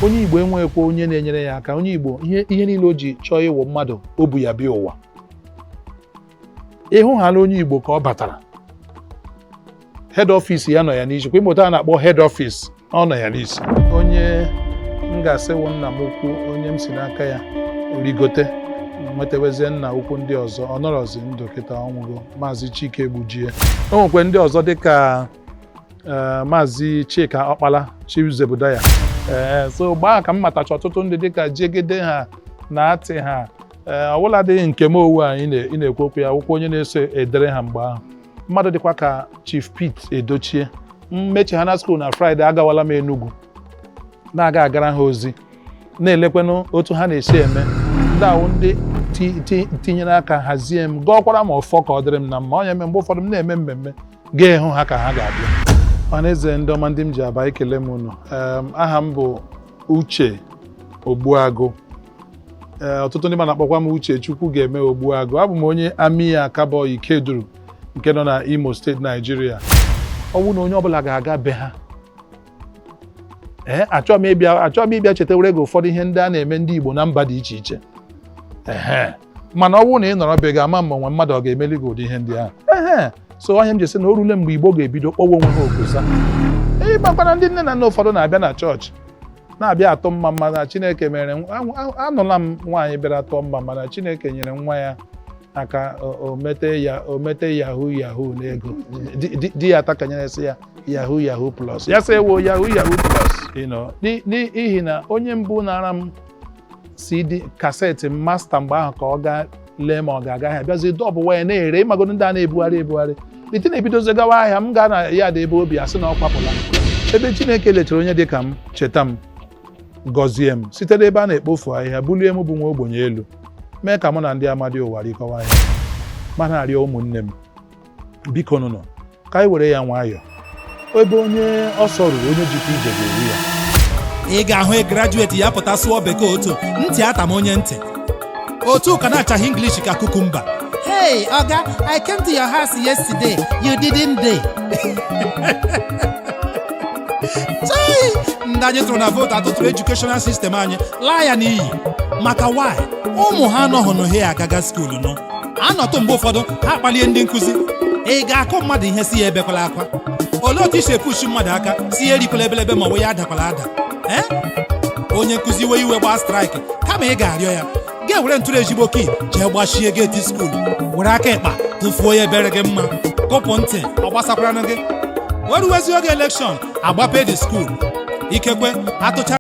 Onye Igbo enweghịkwa onye na-enyere ya aka. Onye Igbo, ihe niile o ji chọọ ịwụ mmadụ, o bu ya bịa ụwa. Ịhụghala onye Igbo ka ọ batara head office ya nọ ya n'isi kwa ịmụta a na-akpọ head office, ọ nọ ya n'isi. Onye m ga-asị wụ nna m ukwu, onye m si n'aka ya rigote nwetawezie nna ukwu ndị ọzọ, ọ nọrọzi ndụ kịta, ọnwụgo, Maazị Chike Gbujie. O nwekwe ndị ọzọ dịka Maazị Chika Ọkpala, Chief Zebudaya. Ee, so gbaa ka m matacha ọtụtụ ndị dịka Jegede ha na Atị ha. Ee, ọbụladị nke m owu a ị na-ekwu okwu ya wụkwa onye na-eso edere ha mgbe ahụ. Mmadụ dịkwa ka Chief Pete Edochie. Mmechi ha na school na Friday, agawala m Enugu na-aga agara ha ozi, na-elekwenụ otu ha na-esi eme. Ndị ahụ ndị tinyere aka hazie m, gọọkwara m ọfọ ka ọ dịrị m na mma. Onye eme mgbe ụfọdụ m na-eme mmemme, ga-ehụ ha ka ha ga-abịa. Ọhaneze ndị ọma, ndị m ji aba, ekele m unu. Aha m bụ Uche Ogbuagụ. Ee, ọtụtụ ndị ma na-akpọkwa m Uche Chukwu ga-eme Ogbuagụ. Abụ m onye Amia Akabọ Ikeduru nke nọ na Imo Steeti, Naijiria. Ọ bụrụ na onye ọbụla ga-aga be ha, ee, achọghị m ịbịa chetawere gị ụfọdụ ihe ndị a na-eme ndị Igbo na mba dị iche iche. Ehe, mana ọ bụrụ na ị nọrọ be gị, ama mma nwe mmadụ ọ ga-emeli gị ụdị ihe ndị ahụ. Ehe, so onye m ji sị na o rule mgbe Igbo ga-ebido kpọwa onwe ha okuza. Ịgbakwara ndị nne na nna ụfọdụ na-abịa na chọọchị na-abịa atụ mma mma na Chineke mere. Anụla m nwaanyị bịara tụọ mma mana Chineke nyere nwa ya aka o mete ya, o mete yahoo yahoo n'ego. Di ya atakanyere sị ya yahoo yahoo plus, ya sị ewo yahoo yahoo plus, n'ihi na onye mbụ nara m CD cassette master mgbe ahụ ka ọ gaa lee ma ọ ga-aga ahịa, bịazie dọbụ waya na-ere. Ịmagodo ndị a na-ebugharị ebugharị ite na-ebidozi gawa ahịa, m gaa na ya dị ebe obi asị na ọ kwapụla. Ebe Chineke lechara onye dị ka m, cheta m, gọzie m site n'ebe a na-ekpofu ahịhịa, bulie m bụ nwa ogbenye elu, mee ka mụ na ndị amadi ụwa rikọwa ahịa. Ma na-arịọ ụmụnne m, biko nụnụ, ka anyị were ya nwayọọ. Ebe onye ọsọ ruru, onye jikwa ije ga-eru ya. Ị ga-ahụ graduate ya pụta sụọ bekee otu ntị atam onye ntị otu ka na-achaghị English ka cucumber. "Hey, Oga, I came to your house yesterday. You didn't dey." Chai! Ndị anyị tụrụ na vote atụtụrụ educational system anyị laa ya n'iyi. Maka why? Ụmụ ha anọghị n'ohe agaga school nụ anọtụ. Mgbe ụfọdụ ha akpalie ndị nkụzi. Ị ga-akụ mmadụ ihe si ya ebekwala akwa? Olee otu isi epushi mmadụ aka si ya erikwala ebelebe ma ọ bụ ya adakwala ada? Ee, onye nkụzi iwe iwe gbaa strike, kama ị ga-arịọ ya, ga-ewere ntụrụ ezigbo key jee gbachie gate school, were aka ịkpa tụfuo ya. Ebere gị mma kụpụ ntị, ọ gbasakwaranụ gị. Were ruwezi oge election, agbape the school, ikekwe atụcha.